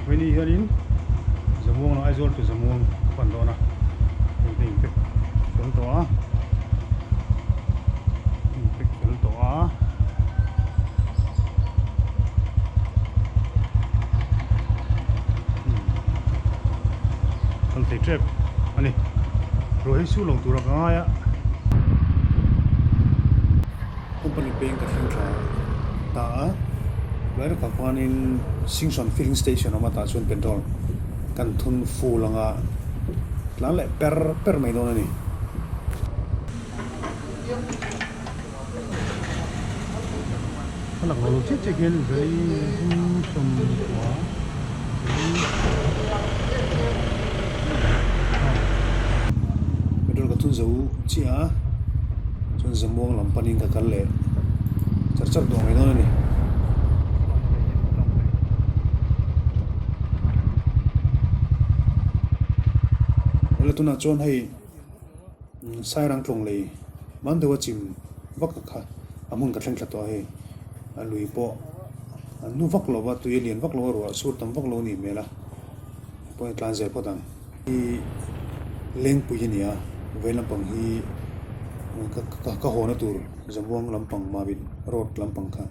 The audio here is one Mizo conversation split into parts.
Vawiin hianin Zamuang lah Aizawl to Zamuang ka pan dawn a, hei ka in pack fel tawh a, ka in pack fel tawh a. Kal thei tep a ni, ruah hi su lo tura ka ngai a. Company peng ka thleng tha ta a, lai takah khuanin Singson filling station a awm a tah chuan petrol kan thun full anga tlan leh per per mai dawn a ni. A lang lo chiah chiah khian zai 09 Petrol ka thun zo chiah a chuan zamuang lam panin ka kal leh char char tawh mai dawn a ni. Hello tunah chuan hei Sairang tlawng lei man deuha chim vak a kha a hmun ka thleng thla tawh a hei a lui pawh an nu vak lo va tui a lian vak lo a ruah sur tam vak lo a nih hmel a pawh hi tlan zel phawt ang. Hi lengpui a ni a vei lampang hi ka haw na tur Zamuang lampang Mavit road lampang kha.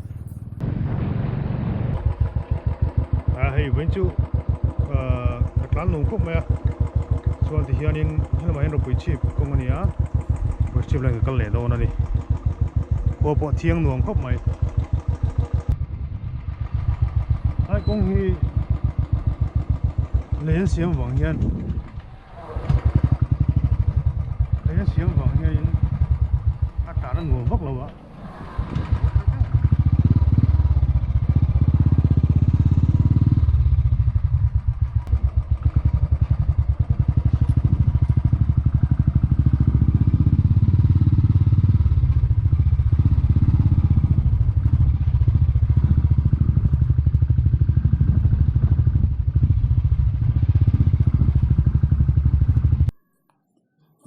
A hei vawiin chu ka tlan lung khawp mai a chuan ti hianin helamah hian ropui chhip kawng a ni a ropui chhip laiin ka kal leh dawn a ni khua pawh a thiang nuam khawp mai ai kawng hi lei an siam vang hian lei an siam vang hianin a tlan a nuam vak lo a.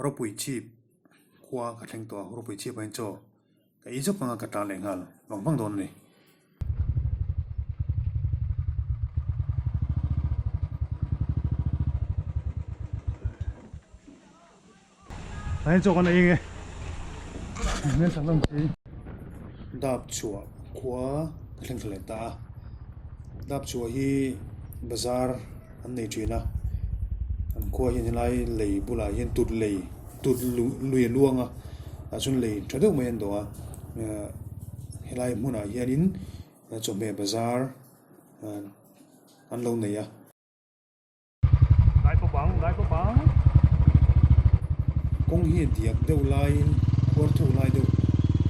Ropui chhip khua ka thleng tawh a, ropui chhip ah hian chaw ka ei zawk anga ka tan leh nghal vang vang dawn a ni. Tlai chaw kan ei nge hmel sak lam si. Dap chhuah khua ka thleng thla leh ta a, dap chhuah hi bazar an nei thin a, an khua hian helai lei bulah hian tut lei tut lui a luang a tah chuan lei tha deuh mai an dawh a helai hmunah hianin chawhmeh bazar an lo nei a. Kawng hi a diak deuh laiin khuar thuk lai deuh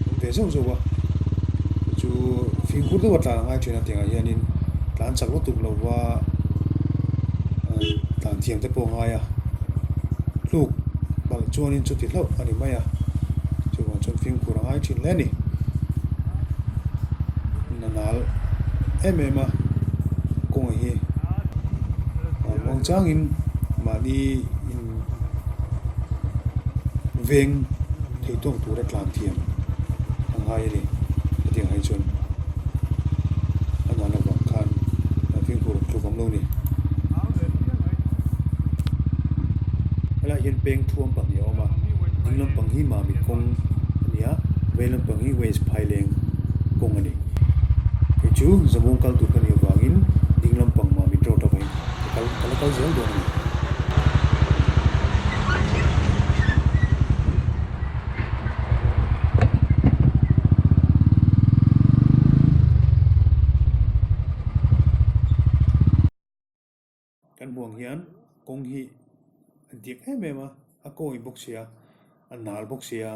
awm ve zauh zauh a chu fimkhur deuh a tlan a ngai thin a tiangah hianin tlan chak lutuk lo va tlan thiam te pawh a ngai a tluk palh chuanin chuti hlauh a ni mai a chuvang chuan fimkhur a ngai thin hle a ni. Na nal em em a kawng hi muang changin mahni in veng thei tawk tura tlan thiam a ngai a ni hetiang hi chuan a nan avang khan fimkhur tluk awm lo a ni. Helaiah hian peng thuam pahnih a awm a ding lampang hi Mamit kawng a ni a vei lampang hi West Phaileng kawng a ni. Kei chu Zamuang kal tur ka nih avangin ding lampang Mamit road avangin ka kal ka la kal zel dawn a ni. Kan hmuh ang hian kawng hi a dik em em a, a kawi bawk si a, a nal bawk si a,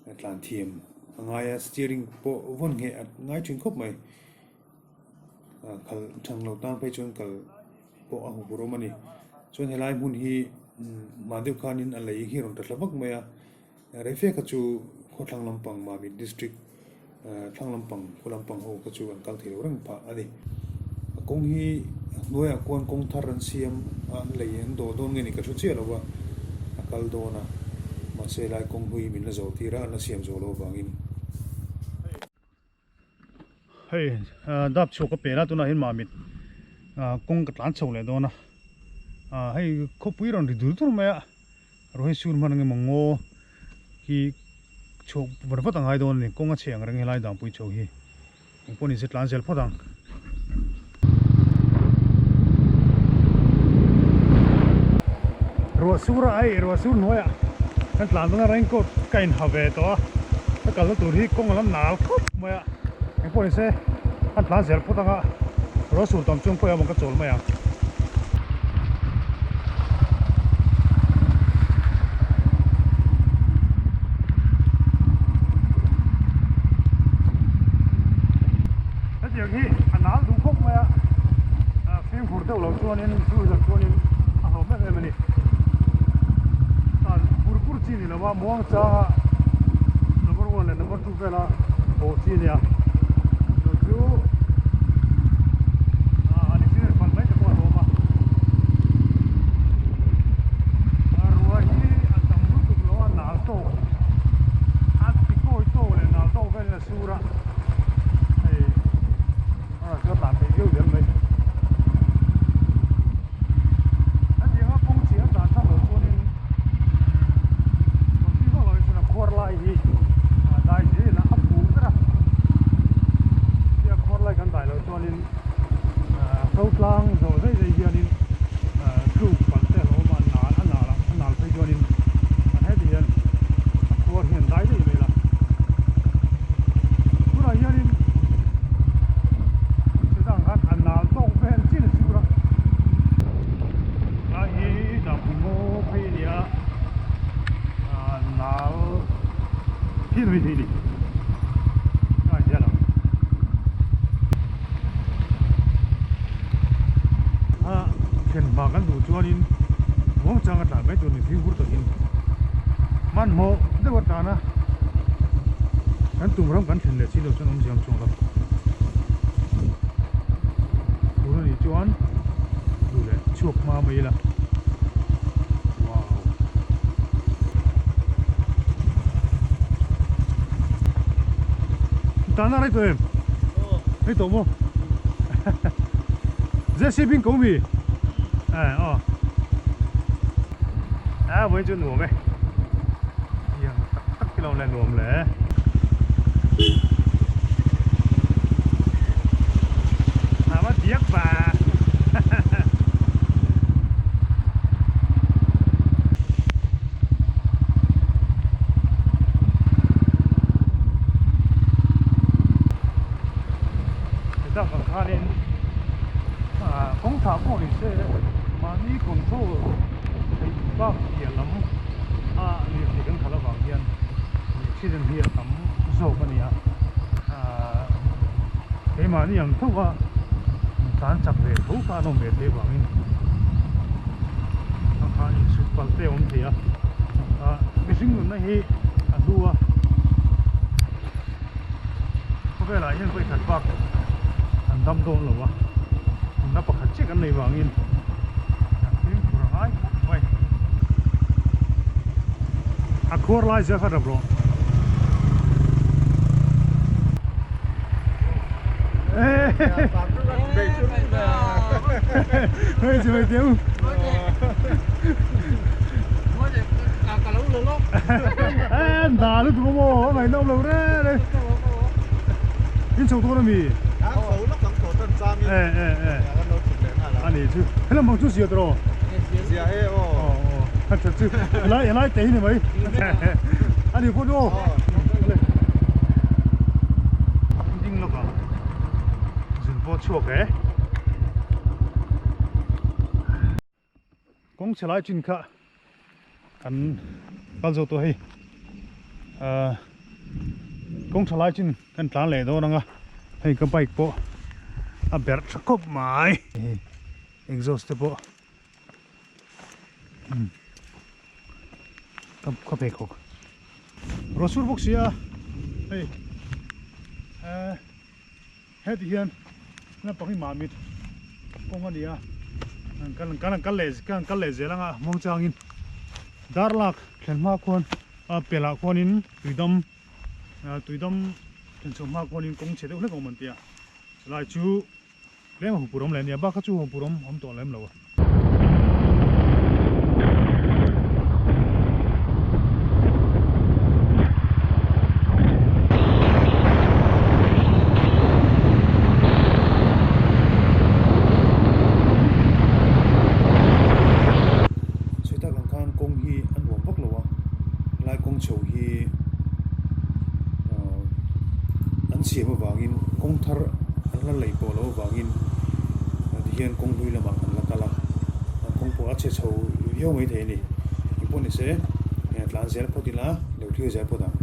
a tlan thiam a ngai a, steering pawh vawn ngheh a ngai thin khawp mai. Kal thang lo tan phei chuan kal pawh a huphurh awm a ni. Chuan helai hmun hi hman deuh khanin a lei hi a rawn ta thla vak mai a. Rei fe kha chu khawthlang lampang Mamit District thlang lampang khaw lampang ho kha chu an kal thei lo reng phah a ni. A kawng hi a hnuaiah khuan kawng thar an siam a an lei an dawh dawn nge ni ka hre chiah lo a, a kal dawn a mahse lai kawng hlui min la zawh tir a an la siam zawh loh avangin. Hei dap chhuak ka pen a tunah hian Mamit Kawng ka tlan chho leh dawn a, hei khawpui rawn ri dur dur mai a, ruah hi sur hman ang emaw ngaw hi chhuak vat vat a ngai dawn a ni, kawng a chhe ang reng helai dangpui chho hi engpawh ni se tlan zel phawt ang. Ruah sur a hei ruah sur hnuaiah kan tlan dawn a raincoat ka inha ve tawh a, ka kalna tur hi kawng a la nal khawp mai a. Engpawh ni se an tlan zel phawt anga ruah sur tam chuan khawi ah maw ka chawl mai ang. Hetiang hi a nal duh khawp mai a, fimkhur deuh loh chuanin two wheeler chuanin a hlawm em em a ni. Tan bur bur chi ni lo a muangchanga number one leh number two vela haw chi a nia chu chu ah accident palh mai te pawh a hlawm a a ruah hi a tam lutuk lo a nal tawk a ti kawi tawk leh nal tawk velin a sur a hei a rawn chuan tlan theih viau zel mai hetianga kawng chhia dan thlak loh chuanin rawn ti vak loh chuan a khuar lai hi a dai zel a a fuh ber a tia khuar lai kan dai loh chuanin ko tlang zawh zai zai hianin tluk palh te a lo awm a nal a nal a nal phei chuanin heti hian a khuar hian dai daih mai la tunah hianin chutah khan a nal tawk vel chin a sur a lai hi dangpui ngaw phei a ni a ah nal thil mai thei a ni a hian ang a thlen hma kan duh chuanin muangchang a tlan mai tur ni fimkhur takin hmanhmawh deuh a tlan a kan tum ram kan thlen leh si lo chuan awmzia awm chuang lo tun a nih chuan duh leh chhuak hma mai ila wow tana rei tawh em rei tawh maw JCB in ko mi eh aw a vawiin chu nuam e tiang tak tak hi lo le nuam le a va diak va Heta vang khanin ah kawng thah pawh ni se mahni control theih bak piah lam a lirthei kan khalh avang hian accident hi a tam zawk a ni a ah keimahni ang tho a tlan chak ve tho kha an awm ve thei avangin a kha insut palh te a awm thei a ah mihring nunna hi a hlu a. Khawvelah hian vawi khat bak an dam dawn lo a, nunna pakhat chiah kan nei vangin kan fimkhur a ngai khawp mai. A khuar lai zel kha rap rawh. Hei chi mai tiang. Nda lutuk maw a ngaihnawm lo reng reng. In chho dawn ami? E e e a ni chu helam bang chu zia tawh Zia e aw. Aw aw a tha chu helai helai te hi ni mai a ni pawh chu aw. Ding lawk ang zun pawh chhuak e. Kawng chhe lai chin kha kan kal zo tawh hei ahh kawng tha lai chin kan tlan leh dawn ang a hei ka bike pawh a berh tha khawp mai hei exhaust te pawh umm ka pheikhawk ruah sur bawk sia hei ahh. Heti hian naupang hi mamit kawng a ni a, kan kan kal leh kan kal leh zel anga muang changin dar lak thlen hma khuan a pelh ah khuanin tuidam tuidam thlen chhuah hma khuanin kawng chhe deuh hlek a awm an ti a chulai chu. Tlem a huphurh awm leh a nia, bak kha chu huphurh awm awm tawh lem lo a. Sawi tak ang khan kawng hi a nuam vak lo a, helai kawng chho hi an siam avangin kawng thar an la lei pawh loh avangin tihian kawng hlui lamah kan la kal a, kawng pawh a chhe chho viau maithei a ni. Engpawh ni se tlan zel phawt ila lo thlir zel phawt ang.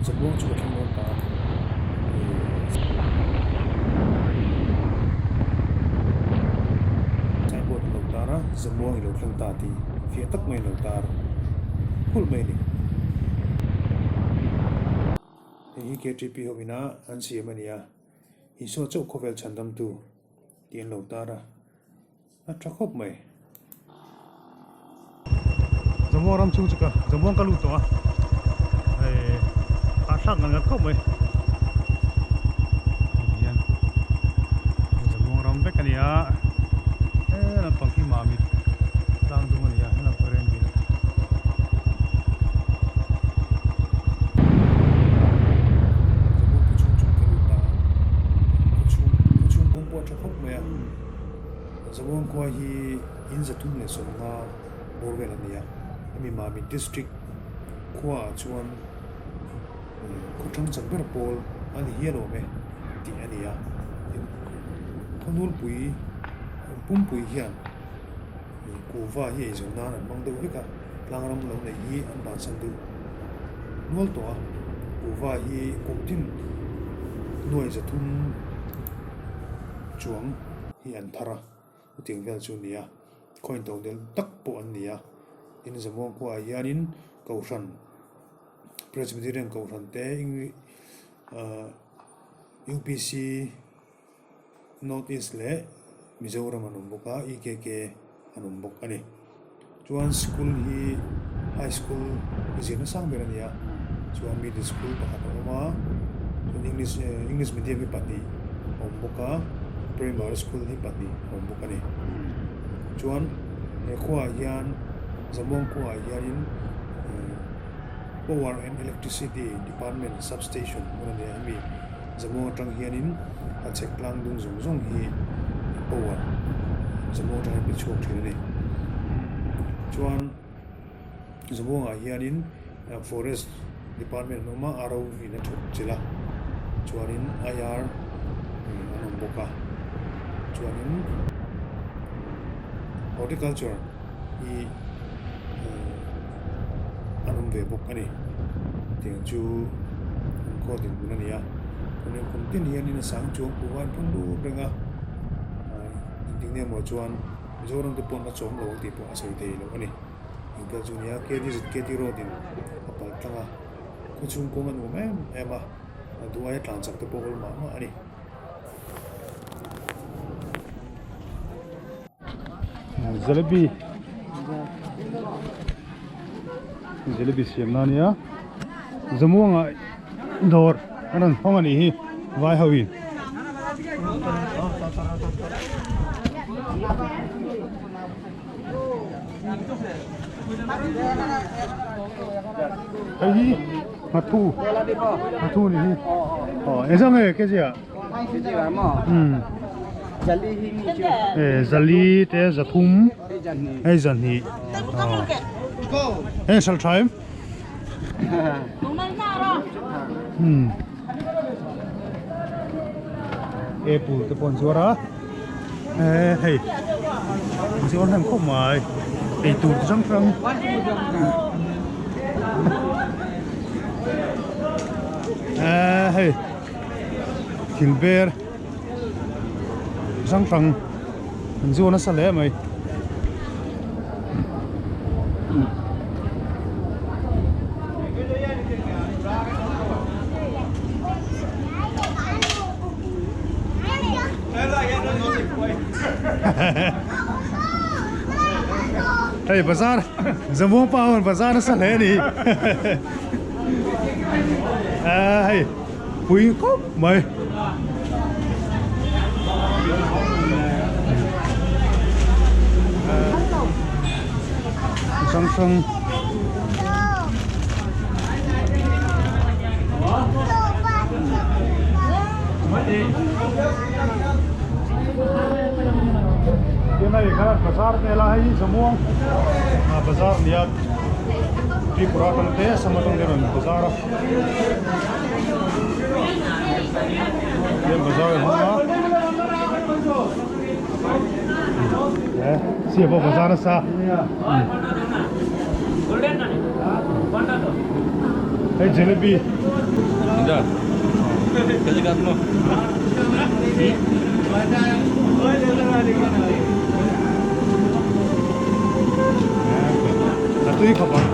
Zamuang chu ka thleng dawn ta a. Signboard an lo tar a, Zamuang i lo thleng ta tih fiah tak mai an lo tar khulh mai a ni. Hei hi KTP ho ina an siam a ni a, Isua chauh khawvel chhandamtu tih an lo tar a. A tha khawp mai. Zamuang ram chhung chu ka Zamuang ka lut tawh a. Hei hahthlak ngan ngat khawp mai. Hei hian Zamuang ram vek a ni a. He lampang khi Mamit tlang dung a ni a, he lampang Rengdil. Zamuang khaw chhung chu ka lut ta a. Khaw chhung khaw chhung kawng pawh a tha khawp mai a. Zamuang khua hi in 315 bawr vel a ni a, hemi Mamit District khuaah chuan khaw ṭang chak ber pawl a ni hial awm e tih a ni a, tin khawnulpui pumpui hian kuhva hi eizawn nan an hmang deuh vek a, tlangram lo neih hi an bansan deuh nual tawh a, kuhva hi kum tin nuai 300 chuang. hi an thar a, chutiang vel chu a ni a, khaw in to del tak pawh an ni a, tin Zamuang khuaah hianin Kohhran Presbyterian Kohhran te ahh U P C North East leh Mizoram an awm bawk a E K K an awm bawk a ni. Chuan school hi high school hi zirna sang ber a ni a, chuan middle school pakhat a awm a, chuan english english medium hi pahnih a awm bawk a, primary school hi pahnih a awm bawk a ni. Chuan he khuaah hian Zamuang khuaah hianin power and electricity department sub station hmun a ni a, hemi Zamuang atang hianin a chhek tlang dung zawng zawng hi power Zamuang atang hian pe chhuak thin a ni. Chuan Zamuangah hianin forest department an awm a, ro in a thawk chilh a, chuanin IR an awm bawk a, chuanin horticulture hi an awm ve bawk a ni. Tiang chu an khaw dinhmun a ni a, chuanin kum tin hianin a sang chuang pawh a inphun lut reng a, engtin nge maw chuan Mizoram te pawn a chawm lo ang tih pawh a sawi thei loh a ni. Engkal chu a ni a, KDZKT road in a palh tlang a, khaw chhung kawng a nuam em em a, duh aia tlan chak te pawh awl mah mah a ni. Jalebi jalebi siam na ania zamuanga dawr an rawn hawng a nih hi vai ho in. Hei hi nghathu nghathu ni hi aw engzah nge kg ah e zali te zathum hei zahnih aw hei sal tha em apple te pawh an zuar a eh hei an zuar hnem khawp mai eitur chi hrang hrang eh hei thil ber hrang hrang an zuar nasa hle mai. Hei bazar Zamuang pa hon bazar nasa hle ani hei pui khawp mai. Hrang hrang Tin hei kha bazar vel a hei Zamuang ah bazar a ni a Tripura atang te Assam atang te a rawn bazar a Tihian bazar a hmang a eh sia pawh bazar nasa hei jalebi a tui khawp ang.